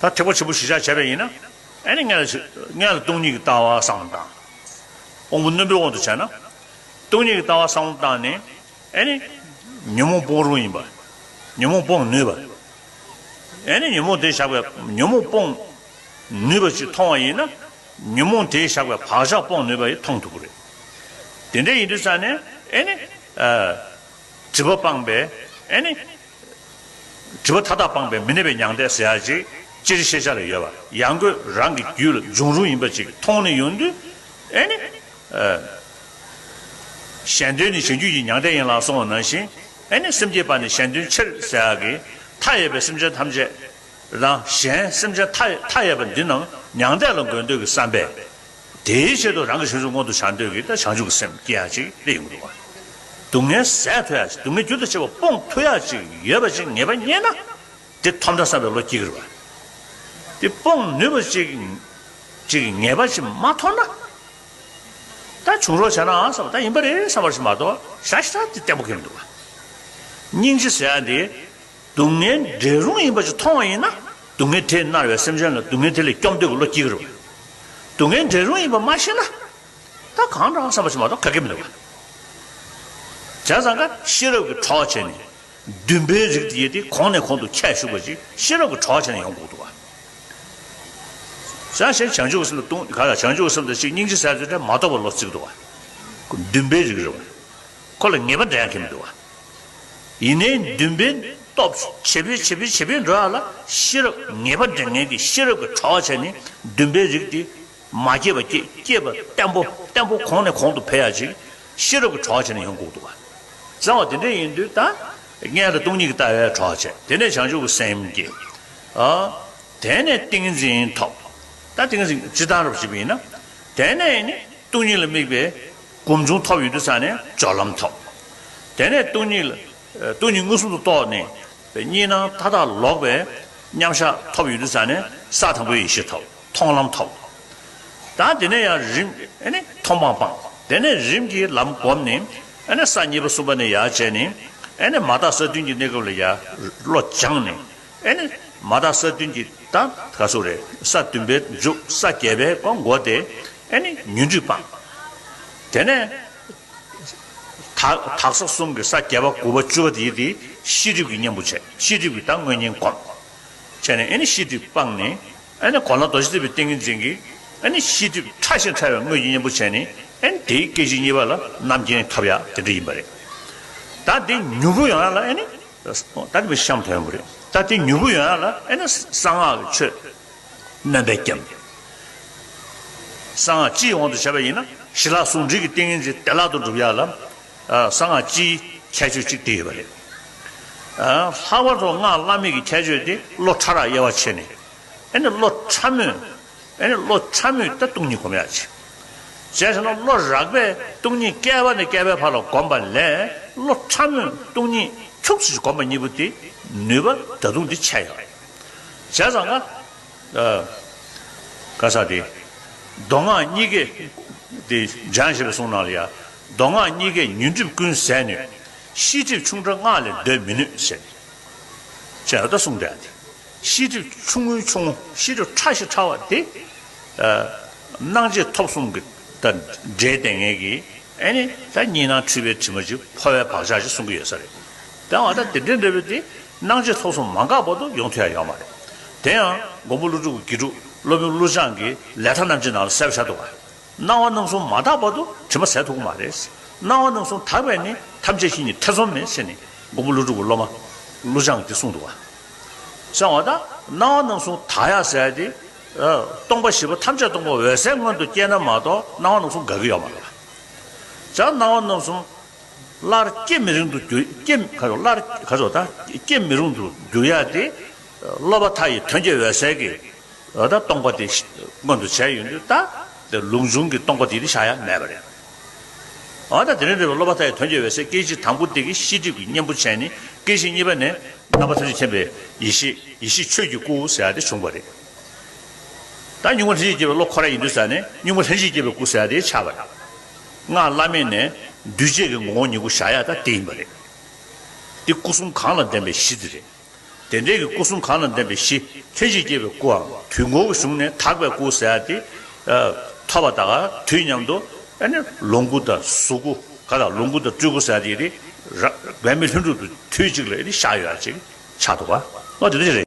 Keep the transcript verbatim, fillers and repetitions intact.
ད་ཐེག་པ་ཆེན་པོ་གཞིར་བཞག་བྱས་པ་ཡིན་ན། ཨེ་ནི་སྔོན་ལ་སྔོན་ལ་སྟོང་ཉིད་ཀྱི་ལྟ་བ་བསམ་བློ་བཏང་། དབང་པོ་རྣོན་པོའི་དབང་དུ་བྱས་ན། སྟོང་ཉིད་ཀྱི་ལྟ་བ་བསམ་བློ་བཏང་ནས། ཨེ་ནི། ཉོན་མོངས་སྤོང་རུང་ཡིན་པ། ཉོན་མོངས་སྤོང་ནུས་པ། ཨེ་ནི་ཉོན་མོངས་དེ་བཞག་པའི་ཉོན་མོངས་སྤོང་ནུས་པ་ཅིག་མཐོང་བ་ཡིན་ན། ཉོན་མོངས་དེ་བཞག་པའི་བག་ཆགས་སྤོང་ནུས་པ་ཡིས་མཐོང་ཐུབ་ཀྱི་རེད། དེ་འདྲ་ཡིན་དུས་ཙང་ནས་ཨེ་ནི། ཨ། སྒྲིབ་པ་སྤངས་པའི་ཨེ་ནི། སྒྲིབ་པ་མཐའ་དག་སྤངས་པའི་མི་གནས་པའི་མྱང་འདས་ཟེར་ཡག་ཅིག་སྤྱིར་ཤེས་བྱ་ལ་ཡོད་པ། ཡང་སྒོས་རང་གི་རྒྱུད་ལ་འབྱུང་རུང་ཡིན་པ་ཅིག་མཐོང་ནས་ཡོང་དུས། ཨེ་ནི། ཨ། གཞན་དོན་ནི་གཞན་རྒྱུད་ཀྱི་མྱང་འདས་ཡིན་ལ་གསུངས་པ་ནང་བཞིན། ཨེ་ནི་སེམས་བསྐྱེད་པ་ནི་གཞན་དོན་ཕྱིར་ཟེར་ཡག་གི། མཐའ་ཡས་པའི་སེམས་ཅན་ཐམས་ཅད་དང་གཞན་སེམས་ཅན་མཐའ་མཐའ་ཡས་པ་འདི་རྣམས་མྱང་འདས་ལ་འགོད་འདོད་ཀྱི་བསམ་པས། དེའི་ཆེད་དུ་རང་གི་བྱང་ཆུབ་མངོན་དུ་བྱ་འདོད་ཀྱི་ད་བྱང་ཆུབ་ཀྱི་སེམས་སྐྱེ་ཡག་ཅིག་སླེབས་ཡོང་གི་འདུག་བ། སྡུག་བསྔལ་ཟད་ཐུབ་ཡག་ཅིག་སྡུག་བསྔལ་རྒྱུན་དུ་ཆད་པ་སྤོང་ཐུབ་ཡག་ཅིག་ཡོད་པ་ཅིག་ངེས་པ་རྙེད་ན། དེ་ཐོབ་འདྲ་བསམ་པའི་བློ་སྐྱེ་གི་རེད་བ། དེ་སྤོང་ནུས་པ་ཅིག་ཅིག་ངེས་པ་ཅིག་མ་ཐོབ་ན། ད་བྱུང་རོགས་བྱས་ནའང་བསམ་པ་ད་ཡིན་པ་རེད་བསམ་པ་ཞིག་མ་གཏོགས་ཞེ་དྲག་དེ་བརྟན་པོ་སྐྱེ་མི་འདུག་བ། སྙིང་རྗེ་ཟེར་ཡག་འདི། སྡུག་བསྔལ་འདྲེན་རུང་ཡིན་པ་ཅིག་མཐོང་བ་ཡིན་ན། སྡུག་བསྔལ་དེས་མནར་བའི་སེམས་ཅན་ལ་སྡུག་བསྔལ་དེ་ལས་སྐྱོབ་འདོད་ཀྱི་བློ་སྐྱེ་གི་རེད་བ། སྡུག་བསྔལ་འདྲེན་རུང་ཡིན་པ་མ་ཤེས་ན། ད་གང་འདྲ་བསམ་པ་ཞིག་མ་གཏོགས་ག་གེ་མི་འདུག་བ། བྱས་ཙང་ཀ་ཤེས་རབ་ཀྱི་གྲོགས་བྱས་ནས། འདུན་པའི་རིགས་དེ་ཡི་དེ་གོང་ནས་གོང་དུ་འཁྱེར་བཞུགས་པ་ཅིག་ཤེས་རབ་ཀྱི་གྲོགས་བྱས་ནས་ཡོང་དགོས་འདུག་བ། བྱས་ཙང་བྱང་ཆུབ་ཀྱི་སེམས་ལ་ལྟུང་ག་ལ་བྱང་ཆུབ་ཀྱི་སེམས་དང་གཅིག་སྙིང་རྗེ་ཟེར་ཚུལ་དེ་མ་རྟོགས་པ་བློ་བརྩི་གི་འདུག་བ། འདུན་པའི་རིགས་རེད་བ། ཁོ་ལ་ངེས་པ་འདྲེན་ཡག་གི་མི་འདུག་བ། ཡིན་ནའི་འདུན་པའི་སྟོབས་ཇེ་འཕེལ་ཇེ་འཕེལ་ཇེ་འཕེལ་འགྲོ་ཡག་ལ་ཤེས་རབ་ངེས་པ་འདྲེན་མཁན་གྱི་ཤེས་རབ་ཀྱི་གྲོགས་བྱས་ནས་འདུན་པའི་རིགས་དེ་མ་སྐྱེས་པ་སྐྱེ་སྐྱེས་པ་བརྟན་པོ་བརྟན་པོ་གོང་ནས་གོང་དུ་འཕེལ་ཡག་ཅིག་ཤེས་རབ་ཀྱི་གྲོགས་བྱས་ནས་ཡོང་དགོས་འདུག་བ། བྱས་ཙང་དེ་འདྲ་ཡིན་དུས་ད་སྔོན་ལ་སྟོང་ཉིད་ཀྱི་ལྟ་བའི་གྲོགས་བྱས། དེ་ནས་བྱང་ཆུབ་ཀྱི་སེམས་སྐྱེས། ཨ། དེ་ནས་ཏིང་འཛིན་ཐོབ། ད་ཏིང་འཛིན་ཇི་ལྟར་བྱེད་པ་ཡིན་ན། དེ་ནས་ནི་སྟོང་ཉིད་ལ་དམིགས་པའི་སྒོམ་བྱུང་ཐོབ་ཡོང་དུས་ཙང་ནས་སྦྱོར་ལམ་ཐོབ། དེ་ནས་སྟོང་ཉིད་ལ་སྟོང་ཉིད་མངོན་སུམ་དུ་རྟོགས་ནས་གཉིས་སྣང་མཐའ་དག་ལོག་པའི་མཉམ་བཞག་ཐོབ་ཡོང་དུས་ཙང་ནས་ས་དང་པོའི་ཡེ་ཤེས་ཐོབ། མཐོང་ལམ་ཐོབ། ད་དེ་ནས་ཡང་རིམ་ཨེ་ནི་མཐོང་སྤང་སྤངས། དེ་ནས་རིམ་གྱིས་ལམ་བསྒོམས་ནས་ཨེ་ནི་ས་གཉིས་པ་གསུམ་པ་ནས་ཡར་བྱས་ནས་ཨེ་ནི་མ་དག་ས་བདུན་གྱི་གནས་སྐབས་ལ་ཡར་བློ་སྦྱངས་ནས། ཨེ་ནི་མ་དག་ས་བདུན་གྱི་ད་ག་སུ་རེད། ས་བདུན་པའི་མཇུག་ས་བརྒྱད་པའི་ཀོ་མགོ་དེ་ཨེ་ནི་ཉོན་སྒྲིབ་སྤངས། དེ་ནས་དག་དག་ས་གསུམ་གྱི་ས་བརྒྱད་པ་དགུ་པ་བཅུ་པ་དེ་དེ་ཤེས་སྒྲིབ་ཀྱི་གཉེན་པོ་བྱས། ཤེས་སྒྲིབ་ཀྱི་ད་དངོས་གཉེན་བསྒོམས། བྱས་ནས་ཨེ་ནི་ཤེས་སྒྲིབ་སྤངས་ནས་ཨེ་ནི་གོ་ལ་རྡོ་རྗེ་ཐེག་པའི་ཏིང་ངེ་འཛིན་གྱི་ཨེ་ནི་ཤེས་སྒྲིབ་ཕྲ་ཞིང་ཕྲ་བའི་དངོས་ཀྱི་གཉེན་པོ་བྱས་ནས་ཨེ་ནི་དེའི་སྐད་ཅིག་གཉིས་པ་ལ་རྣམ་མཁྱེན་ཐོབ་ཡག་དེ་འདྲ་ཡིན་པ་རེད། ད་དེ་མྱུར་པོ་ཡོང་ཡག་ལ་ཨེ་ནི། ད་དེ་མི་གཤམ་དུ་ཡོང་གི་རེད། ད་དེ་མྱུར་པོ་ཡོང་ཡག་ལ་ཨེ་ནི་གསང་སྔགས་ཀྱི་ཆོས་སྣོན་པས་བརྒྱན། གསང་སྔགས་སྤྱིའི་དབང་དུ་བྱས་པ་ཡིན་ན་ཞི་ལྷག་ཟུང་འབྲེལ་གྱི་ཏིང་ངེ་འཛིན་བདེ་བླག་ཏུ་འགྲུབ་ཡག་ལ། ཨ། གསང་སྔགས་སྤྱིའི་ཁྱད་ཆོས་གཅིག་དེ་ཡོད་པ་རེད། ཨ། ལྷག་པར་དུ་སྔགས་བླ་མེད་ཀྱི་ཁྱད་ཆོས་དེ་བློ་ཕྲ་རགས་དབྱེ་བ་ཕྱེ་ནས། ཨེ་ནི་བློ་ཕྲ་མོས། ཨེ་ནི་བློ་ཕྲ་མོས་ད་སྟོང་ཉིད་སྒོམ་ཡག་ཅིག་བྱས་ཙང་ན་བློ་རགས་པས་སྟོང་ཉིད་བསྐལ་པ་ནས་བསྐལ་པའི་བར་ལ་བསྒོམས་པ་ལས་བློ་ཕྲ་མོས་སྟོང་ཉིད་ཁྱུག་ཙམ་ཞིག་བསྒོམས་པ་གཉིས་པོ་དེ་ནུས་པ་ད་དུང་འདི་ཆེ་ཡོད་རེད། བྱས་ཙང་ན། ཨ། ག་ས་དེ། མདོ་སྔགས་གཉིས་ཀའི་དེ་འཇང་ཞེས་པའི་གསུང་ནང་ལ་ཡ། མདོ་སྔགས་གཉིས་ཀའི་ཉོན་སྒྲིབ་ཀུན་ཟད་ནུས། ཤེས་སྒྲིབ་ཆུང་ཕྲ་སྔགས་ལས་འདོད་མི་ནུས་ཟེར། བྱས་ད་གསུངས་བསྡད་དེ། ཤེས་སྒྲིབ་ཆུང་ངུའི་ཆུང་ངུ་ཤེས་སྒྲིབ་ཕྲ་ཞིང་ཕྲ་བ་དེ། ཨ། སྣང་མཆེད་ཐོབ་གསུམ་གྱི་ད་འབྲེལ་ལྡན་ངེས་ཀྱི་ཨེ་ནི་ད་གཉིས་སྣང་འཁྲུལ་པའི་དྲི་མ་ཅིག་འཕོ་བའི་བག་ཆགས་ཅིག་གསུང་གི་ཡོད་ས་རེད། དེ་བ་ད་དེ་འདྲའི་འདྲ་བའི་དེ་སྣང་མཆེད་ཐོབ་གསུམ་མ་འགགས་བར་དུ་ཡོང་ཐུབ་ཡ་ཡོད་མ་རེད། དེ་ཡང་མགོན་པོ་ཀླུ་སྒྲུབ་ཀྱི་དགེ་ཕྲུག་སློབ་དཔོན་ཀླུ་བྱང་གི་ལེགས་ཐར་རྣམ་འབྱེད་ནང་ལ་གསལ་པོ་ཤར་འདུག་ག་སྣང་བ་རྣམ་གསུམ་མ་དག་བར་དུ་དྲི་མ་ཟད་ཐུབ་ཀྱི་མ་རེད། སྣང་བ་རྣམ་གསུམ་དག་པས་ནི་ཐམས་ཅད་གཤིས་ནི་ཐེ་ཚོམ་མེད་ཟེར་ནས་མགོན་པོ་ཀླུ་སྒྲུབ་ཀྱི་སློབ་མ་ཀླུ་བྱང་གིས་གསུངས་འདུག་ག་སོང་བ་དང་སྣང་བ་རྣམ་གསུམ་དག་ཡག་ཟེར་ཡ་དེ། ཨ། སྟོང་པ་བཞི་པོ་ཐམས་ཅད་སྟོང་པ་འོད་གསལ་མངོན་དུ་སྐྱེས་ན་མ་གཏོགས་སྣང་བ་རྣམ་གསུམ་འགག་གི་ཡོད་མ་རེད། བྱས་སྣང་བ་རྣམ་གསུམ་སླར་སྐྱེ་མི་རུང་དུ་འགྱུར་སྐྱེ་ག་ཚོད་སླར་ག་ཚོད་ད་སྐྱེ་མི་རུང་དུ་འགྱུར་ཡ་དེ། སློབ་པ་མཐའ་ཡས་དོན་བརྒྱད་འོད་གསལ་གྱི། འོ་ད་སྟོང་པ་དེ་མངོན་དུ་བྱས་ཡོང་དུས་ད་དེ་ལུགས་འབྱུང་གི་སྟོང་པ་དེ་དེ་བཞག་ཡ་མེད་པ་རེད། འོ་ད་དེ་རིང་འདྲ་བའི་སློབ་པ་མཐའ་ཡས་དོན་བརྒྱད་འོད་གསལ་སྐད་ཅིག་དང་པོ་དེ་གི་ཤེས་སྒྲིབ་ཀྱི་གཉེན་པོ་བྱས་ནས་སྐད་ཅིག་གཉིས་པ་ནས་རྣམ་པ་ཐམས་ཅད་མཁྱེན་པའི་ཡེ་ཤེས་ཡེ་ཤེས་ཆོས་ཀྱི་སྐུ་ཟེར་ཡ་དེ་བྱུང་བ་རེད། ད་གཉུག་མ་ལྷན་ཅིག་སྐྱེས་པའི་བློ་ཁོ་ར་ཡིན་དུས་ཙ་ནས་གཉུག་མ་ལྷན་ཅིག་སྐྱེས་པའི་སྐུ་ཟེར་ཡ་དེ་ཆགས་པ་རེད། སྔགས་བླ་མེད་ནས་འདུས་བྱས་ཀྱི་ངོ་བོ་ཉིད་སྐུ་བཞག་ཡ་ད་དེ་ཡིན་པ་རེད། དེ་སྐུ་གསུམ་གང་ལ་ལྡན་པའི་གཞི་དེ་རེད། དེ་འདྲའི་གི་སྐུ་གསུམ་གང་ལ་ལྡན་པའི་གཞི། ལྷན་ཅིག་སྐྱེས་པའི་སྐུའམ་དུས་འཁོར་གྱི་གཞུང་ནས་དག་པའི་སྐུ་ཟེར་ཡ་དེ། ཨ། ཐོབ་པ་དང་དུས་མཉམ་དུ་ཨ་ནི་ལོངས་སྐུ་དང་གཟུགས་སྐུ། ག་ལ་ལོངས་སྐུ་དང་སྤྲུལ་སྐུ་ཟེར་ཡ་དེ་རེད། ར། འབད་མེད་ལྷུན་གྲུབ་ཏུ་དུས་གཅིག་ལ་ཨ་ནི་ཤར་ཡོད་ཡ་ཅིག་ཆགས་འདུག་ག། ཨོ་དེ་འདྲ་རེད།